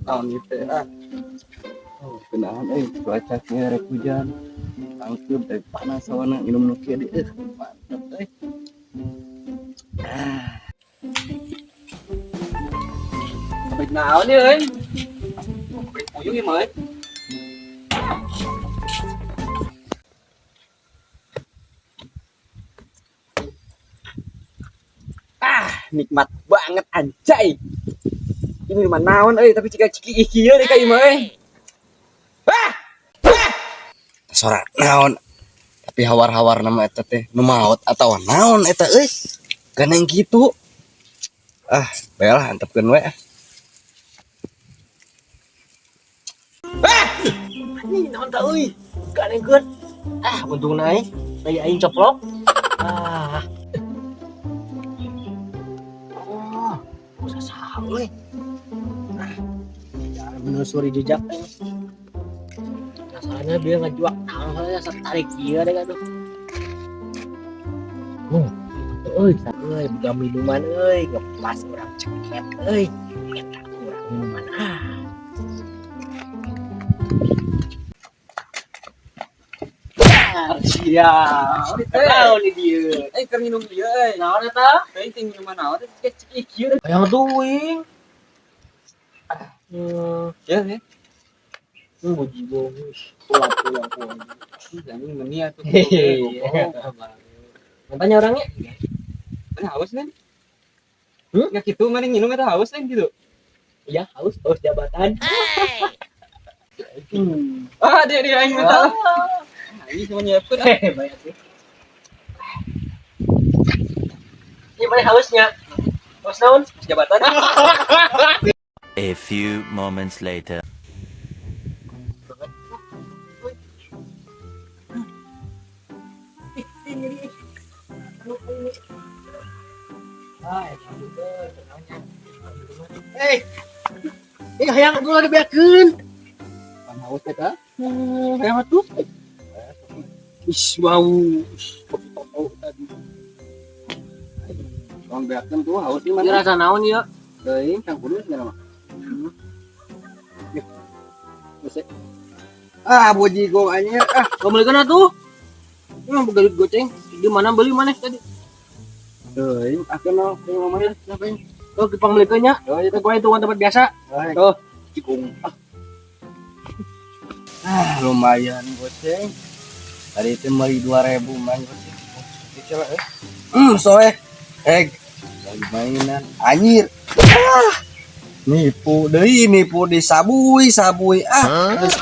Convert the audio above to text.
Naon ieu teh ah. Oh, kenaon euy, cuaca kieu rek hujan. Tangkeub dari panas sawana minum nu kieu deui. Mantap euy. Ah. Baik naon ya euy. Baik puyuh ieu mah euy. Ah, nikmat banget anjay. Ini minuman naon euy, tapi jika ciki ih kieu deh ka ieu mah euy. Ah! Ah! Sora naon? Tapi hawar-hawar nama eta teh nu maot atawa naon eta euy. Ganeng kitu. Ah, bae lah antepkeun we. Ah! Anjing naon ta euy? Ganengkeun. Ah, untung naik. Tadi aing coplok. Ah. Oh, usah saha euy. Ah, jangan menelusuri jejak. Rasanya biar ngejuak naon soalnya tarik kieu deh aduh. Euy, euy, buka minuman euy, ngepas urang ceket euy. Eta urang minuman ah. Siap. Naon di dieu? Eh, keur minum ieu euy. Naon eta? Teuing teh minuman naon teh cek cek kieu. Hayang tuing. Ya, ya. Buji bongus. Pulang pulang pulang. Ih, anjing meni atuh. Hehehe. Matanya orangnya? Mana haus kan? Hmm? Ya gitu, mana minum eta haus kan gitu. Iya, haus, haus jabatan. Ah, dia dia aing minta. Ini cuma nyiapkeun. Ah. Hehehe, banyak sih. Ini mana hausnya? Haus naon? Haus jabatan. A few moments later. Eh, eh hayang atuh lagi beakeun. Pan haus eta. Hayang atuh. Ih, bau. Ih, kopi toko tadi. Tong beakeun tuh haus ieu Ini mana? rasa naon ya? Teuing kang kudu segala mah. Bese. Ah, boji go anjir. Ah, Kamu atuh. Emang begalit goceng. Di mana beli mana tadi? teuing ah kenal teuing lumayan ngapain? Oh, ke pangmelikeunnya. Oh, itu Itu gua itu tempat biasa. Oh, cikung. Ah, lumayan goceng. Tadi itu beli 2000 main goceng. Kecil eh. Soe. Eh, lagi mainan. Anjir. Ah. Nipu deui, nipu di sabui, sabui. Ah. Terus.